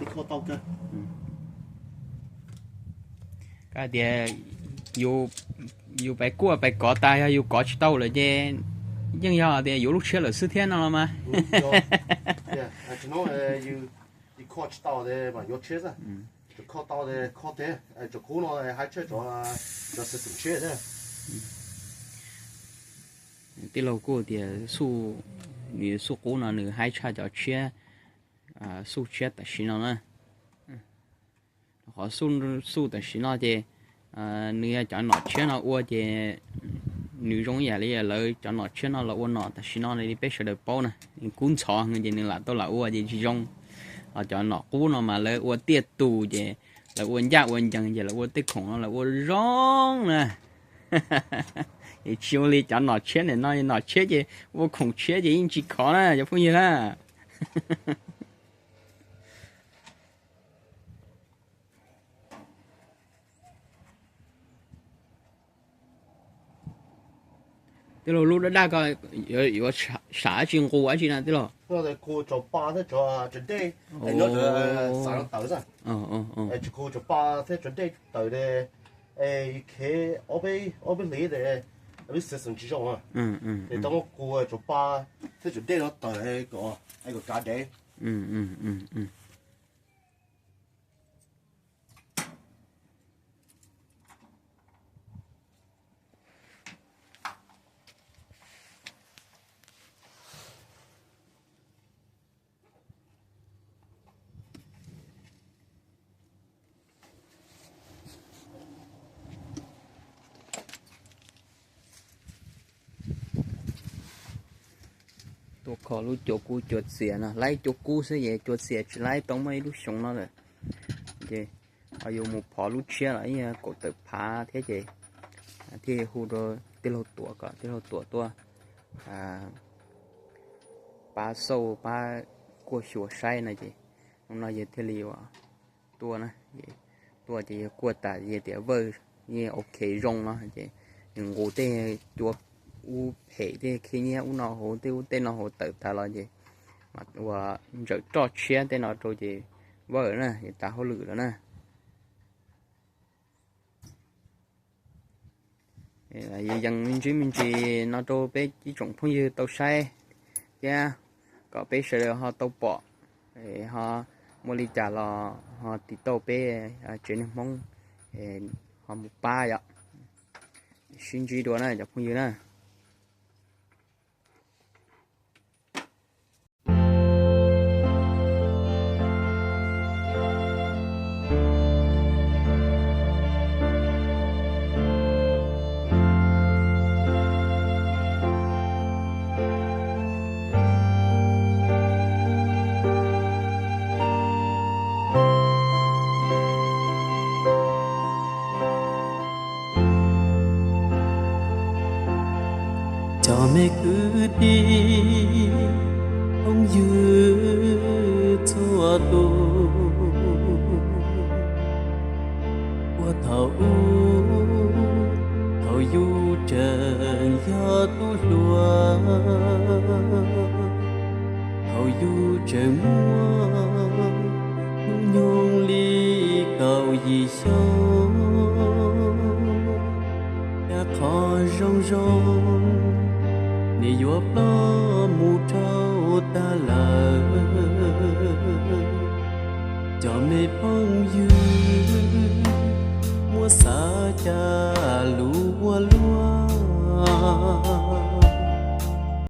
li kho tau kawg. Koj tias yus, yus pais kuaj pais kov tas, yog yus kov tsis tau lawm ces yeej yog tias yuav lub tshiab lawm xwb thiab no los mas. Tsis no, yus kho tsis tau ces mas yuav tshiab xwb. Tseem kho tau ces kho tiag, tseem qub no haib tshaj cov, cov xwm tseem tshiab thiab. Tij laug kuj tias xuj, nws xuj qub no nws haib tshaj cov tshiab, xuj tshiab tam sim no na. Qhov xuj, xuj tam sim no ces nws yog cov nom tshiab no ua ces nws zoo ib yam li lawv cov nom tshiab no los ua nom tam sim no li peb sawv daws paub na, nws kub ntxhov ces nws lam tau lam ua ces tsis zoo. Ho cov nom qub no mas lawv ua tiaj tus ces lawv ua ncaj ua ncees ces lawv ua tej khoom no lawv ua zoo na. Es tsis ua li cov nom tshiab ntawm no, nom tshiab ces ua khoom tshiab ces yeej tsis khov na cov phooj ywg na. Tij laug, lub daj daj ko yuav sam dab tsi, nqus dab tsi na tij laug? Kuv tsuas pa thiab tsuas dej, tsuas pa thiab tsuas dej tawm, es khev ob peb hlis ces lub xwm tseem tsis zoo, ces tau muab kuv tsuas pa thiab tsuas dej no tawm kom kav dev. Tuaj kho lub cua kub cua txias no, laib cua kub xwb ces cua txias tsis laib tau muaj ib lub xyoo no lawm. Ces ho yuav mus phov lub tshiab los ib kaum tawm phav thiab ces thiaj hu rau tij laug Tuam kom tij laug Tuam tuaj pab xauj pab kuaj xyuas saib no ces hnub no yawg thiaj li tuaj na. Tuaj ces yawg kuaj tas yawg tias Vawj, yeej ok zoo no ces nws nqus tej cua ub phem tej khib nyiab ub no hauv tej ub tej no hauv tawm tas los ces ua ntsawm roj tshiab tej no rau ces Vawj na, tas hauj lwm lawm na. Yeej me ntsis me ntsis no rau peb ib tsoom phooj ywg tau saib thiab kom peb sawv daws ho tau pom, ho muaj li cas los ho tiv tauj peb tsev neeg Hmoob ho mus pab yom. Sib ntsib dua na cov phooj ywg na. Cov me kwv tij phooj ywg txhua tus, puag thaum ub thaum yus tseem yog tub hluas, thaum yus tseem muaj hnub nyoog li kaum yim xyoo, cas qhov zoo zoo nim yuav ploj mus dhau tag lawm. Cov me phooj ywg